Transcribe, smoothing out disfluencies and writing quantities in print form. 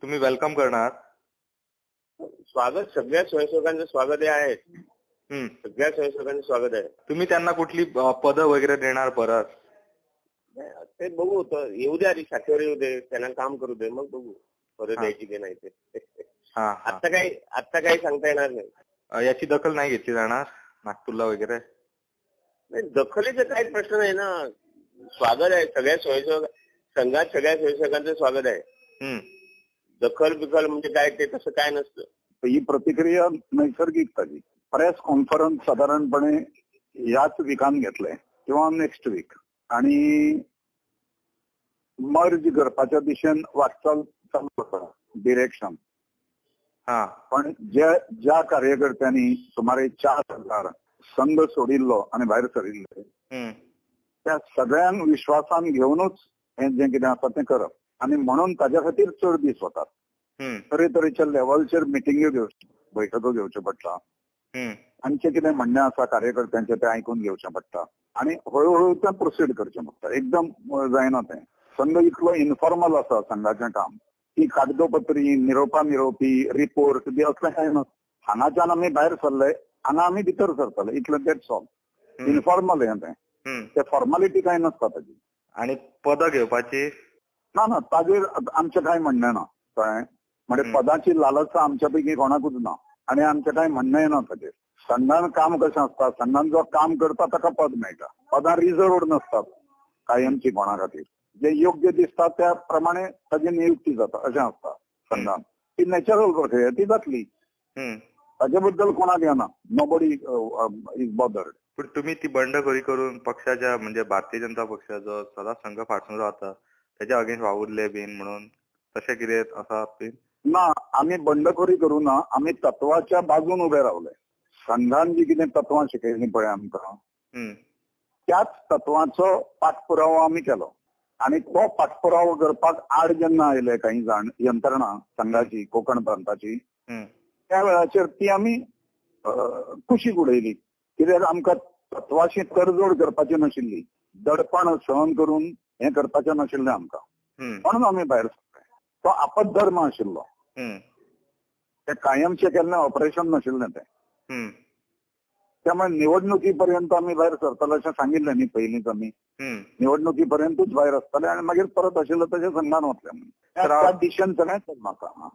तुम्ही welcome करणार? स्वागत, सगळ्या स्वयंसेवकांचं स्वागत आहे. सगळ्या स्वयंसेवकांचं स्वागत आहे. तुम्ही त्यांना कुठली पदं वगैरे देणार परत? ते बघू, येऊ दे आधी, शाखेवर येऊ दे, त्यांना काम करू दे, मग बघू पदं द्यायची की नाही ते. आता काही सांगता येणार नाही. याची दखल नाही घेतली जाणार नागपूरला वगैरे? नाही, दखलीचा काहीच प्रश्न नाही ना. स्वागत आहे सगळ्या स्वयंसेवक संघात, सगळ्या स्वयंसेवकांचं स्वागत आहे. दखल बिखल म्हणजे काय ते तसं काय नसतं. ही प्रतिक्रिया नैसर्गिक झाली. प्रेस कॉन्फरन्स साधारणपणे याच विकान घेतलंय किंवा नेक्स्ट वीक, आणि मर्ज करपाच्या दिशेन वाटचाल चालू आसा डिरेक्शन. पण ज्या ज्या कार्यकर्त्यांनी सुमारे 4000 संघ सोडिल्लो आनी भायर सरिल्ले त्या सगळ्यांक विश्वासान घेवनूच हें जें कितें आसा तें करप, आनी म्हणून ताज्या खातीर चड दीस वतात. तरेतरेच्या लेवलचेर मिटिंग्यो घेवच्यो, बैठको घेवच्यो पडटा, तांचें कितें म्हणणें आसा कार्यकर्त्यांचें तें आयकून घेवचें पडटा, आनी हळूहळू तें प्रोसीड करचें पडटा. एकदम जायना तें. संघ इतलो इनफॉर्मल आसा संघाचें काम की कागदोपत्री, निरोपा निरोपी, रिपोर्ट बी असलें कांय ना. हांगाच्यान आमी भायर सरले, हांगा आमी भितर सरतले, इतलें that's all. Informal हें तें, ते फॉर्मालिटी कांय नासता ताजी. आनी पदां घेवपाची ना, ना ताजेर आमचें कांय म्हणणें ना. कळ्ळें? म्हणजे पदाची लालसा आमच्या पैकी कोणाकूच ना, आनी आमचें कांय म्हणणें ना ताजेर. संघान काम कशें आसता, संघान जो काम करता ताका पद मेळटा. पदां रिजर्वड नासतात कायमची कोणा खातीर, जे योग्य दिसता त्या प्रमाणे ताजी नियुक्ती जाता अशें आसता संघान. ती नॅचरल प्रक्रिया ती जातली, ताजे बद्दल कोणाक येना, नोबडी is bothered. पण तुम्ही ती बंडखोरी करून पक्षाच्या म्हणजे भारतीय जनता पक्षाचो सदांच संघ फाटसून रावता त्याच्या अगेन्स्ट वावुरले बीन म्हणून तशें कितें आसा बीन? ना, आमी बंडखोरी करू ना, आमी तत्वाच्या बाजून उबे रावले. संघान जी कितें तत्वां शिकयलीं पळय आमकां, त्याच तत्वांचो पाठपुरावो आमी केलो, आनी तो पाठपुरावो करपाक आड जेन्ना आयले काही जाण यंत्रणा संघाची, कोकण प्रांताची, त्या वेळाचेर ती आमी कुशीक उडयली. कित्याक आमकां तत्वाशी तडजोड करपाची नाशिल्ली, दडपण सहन करून हें करपाचें नाशिल्लें आमकां, म्हणून आमी भायर सरले. तो आपद्धर्म आशिल्लो, ते कायमचें केल्लें ऑपरेशन नाशिल्लें तें. त्यामुळे निवडणुकीपर्यंत आमी भायर सरतले अशें सांगिल्लें न्ही पयलींच, आमी निवडणुकीपर्यंतूच भायर आसतले आनी मागीर परत आशिल्लें तशें संघान वतलें. त्या दिशेन सगळें म्हाका.